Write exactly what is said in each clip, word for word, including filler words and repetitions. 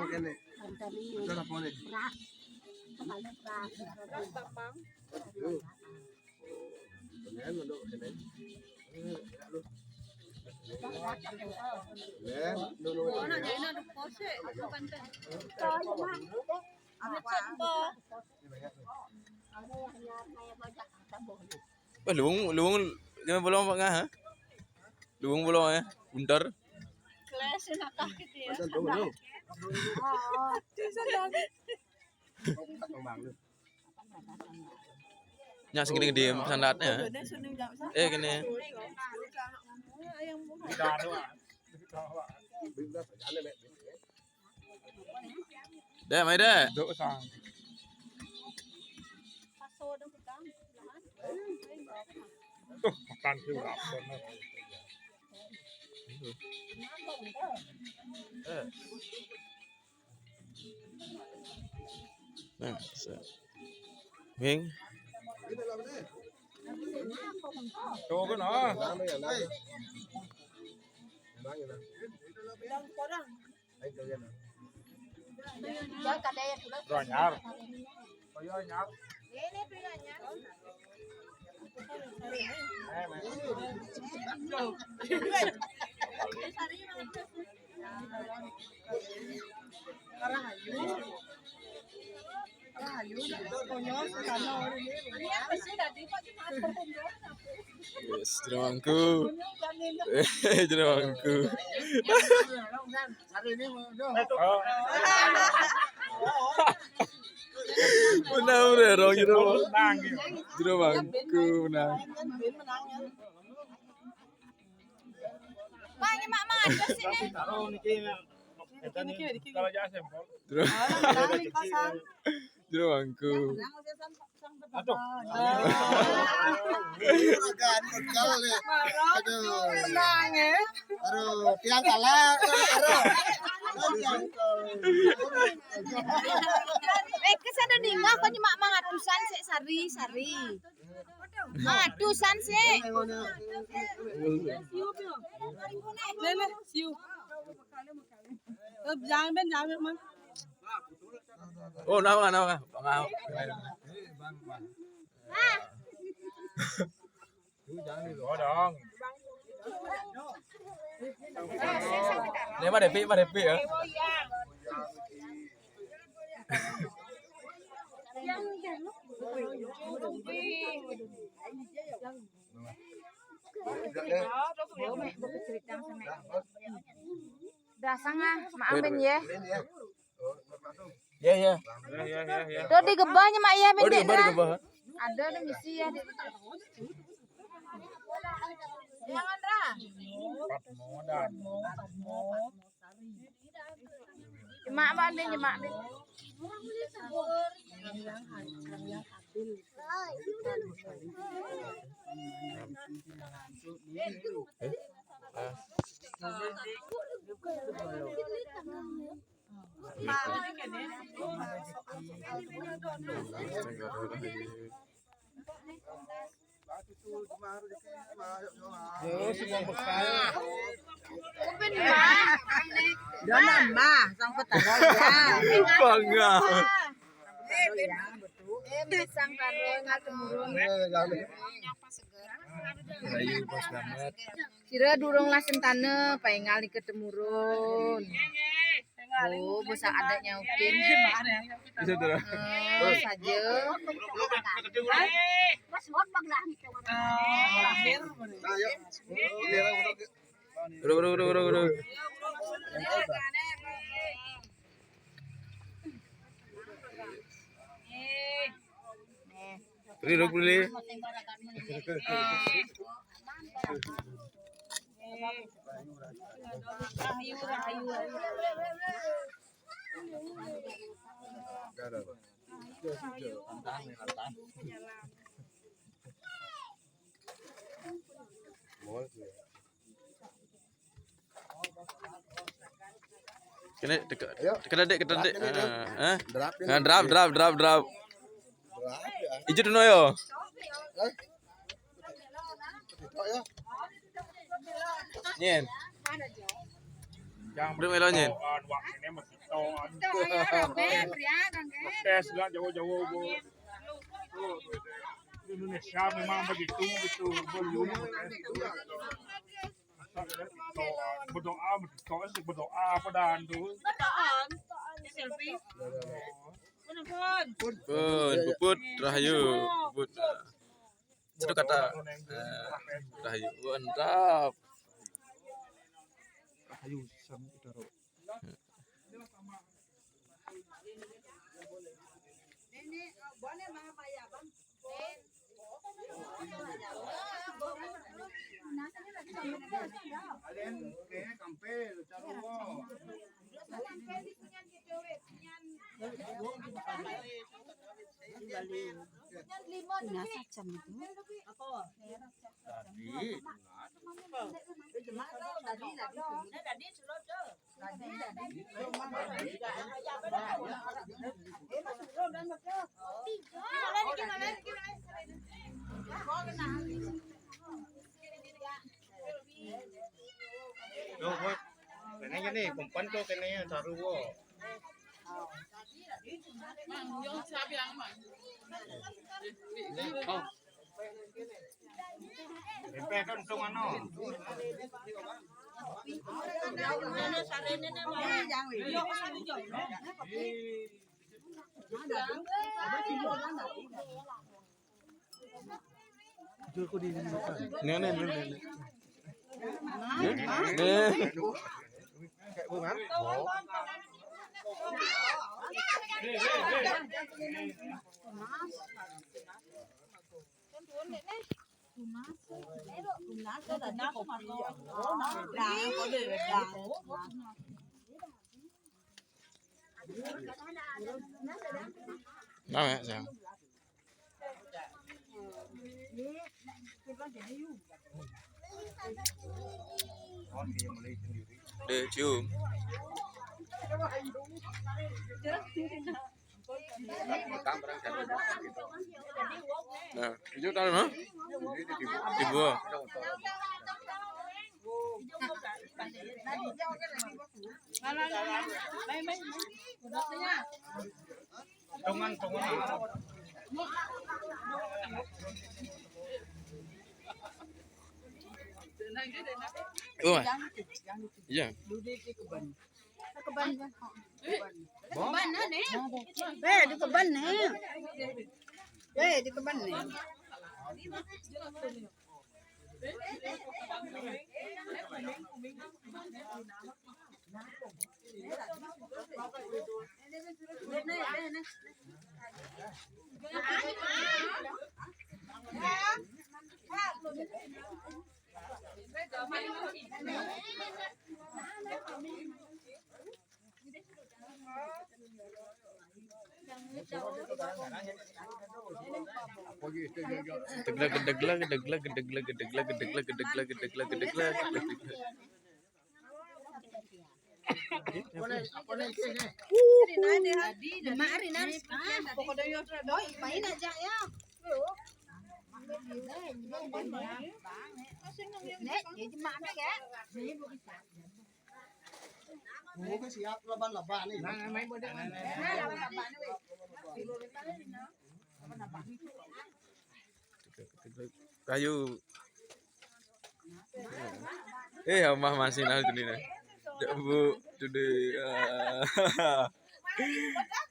Kene. Kantali. Itu apa nih? Prak. Kembali prak. Prak, Bang. Tuh. Kemudian untuk ini. Ini, ya, lu. Kemudian, lu, lu. Oh, nanya ini ada pose, aku kan teh. Ada cek, Bang. Ini banyak nih. Ada yang hanya kayak banyak, ada boleh. Wah, luwung, luwung, jangan bolong apa ngah, ha? Luwung bolong ya, buntar. Kelas nakah gitu ya. Pasal dulu. Nyak sing gede-gede pesan datnya. Eh, kene. Dek, mai dek. Duk sang. Tuh, makan sih lapar nih. Eh. Nah, se-, Ming. Tuh kan, ah. Anyar. Oh, iya, anyar. Yes, jero mangku. Jero mangku. Menang, bre, rong jero. Jero mangku menang. Pak, nyemak mah ada sini. Taruh niki, niki, niki. Kalau aja sampel. Jero. Jero mangku. Aduh. Aduh. Menang ya. Aduh, tiang kalah. Aduh. Eh, kesana nih, nggak, kok nyemak mah atusan sik sari, sari. Atusan sik. Lele, siu. Eh, jangan, Ben, jangan, Man. Oh, nawa, nawa. Bang, nawa. Ah. Oh, dong. Ini mah Depi, mah Depi ya. Dasang ah, maafin ya. Ya, ya. Ya, ya, ya, ya. Tuh digebahnya, Mak, ya. Oh, digebah, digebah. Ada, ada misi ya. Jangan, Ra. Empat modal. Nyemak, Mak, ambil, nyemak, ambil. Yo, semua bekal. Kupin mah. Dia nambah, sang petara ya. Bangga. Eh, pisang karo nggak temurun. Ayu, pas banget. Sira durung lah sentane, paingal niki temurun. Oh, bocah adat nyautin. Bisa tuh. Eh, saja. Nah, yuk. Bro, bro, bro, bro, bro. Beri, bro, beri. Kene dekat. Ayo. Dekat, Dek, dekat, Dek. Drop ini, Dek. Ah, ah. Drop ini. Nah, drop, drop, drop, drop. Drop ya. Ijo dulu yo. Eh? Itu ya. Nyen. Belum elonyen. Tes nggak jauh-jauh, Bu. Indonesia memang begitu, gitu. Berdoa, berdoa, berdoa apa dan tuh? Berdoa. Selfie. Pun, puput, rahayu, puput. Satu kata. Eh, rahayu, mantap. Rahayu, sama kita, Ro. Nah, macam itu. Tadi, tadi, tadi, tadi, Yo, Bos. Kene gini, kumpan tuh kene saru wo. Tempe kan untung ano. Nih, nih, nih, nih. Nih, nih. Nah, ya, sayang. Deh, cium. Nah, itu tahu, ha? Di bawah. Tongan, tongan. Oh, iya. Keban, nah, nih. Eh, di keban, nih. Eh, di keban, nih. Gedeg, gedeg, gedeg. Mari, nari, ah, pokoknya yo, doi, main aja ya. Nek, ya, cuma ada ya. Oke, siap, laban-laban nih. Nah, main bola, main. Nah, laban-laban nih. Ayo. Eh, amah masih nah tu ni nah. Dak bu, tu deh. Ah.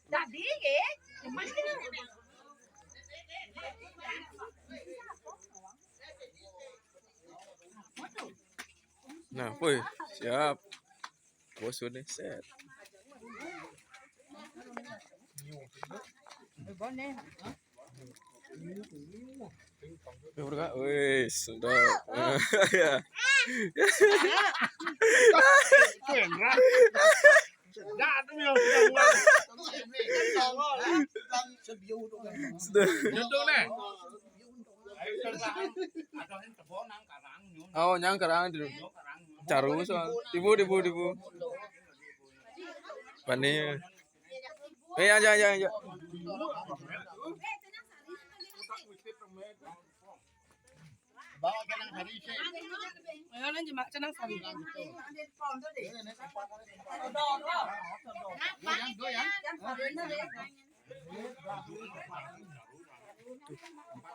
Tadi, eh. Nah, woi, siap. Bos udah set. Wih, sedap. Ya. Sedap. Oh, nyang karang di caru soal. Ibu, ibu, ibu. Pani. Eh, aja, aja, aja. Bawa ka nang sari sih. Ayo, lanjut, Mak, cenang sari. Bilang gitu. Ini, ini, empat, empat. Dua yang, dua yang. Empat.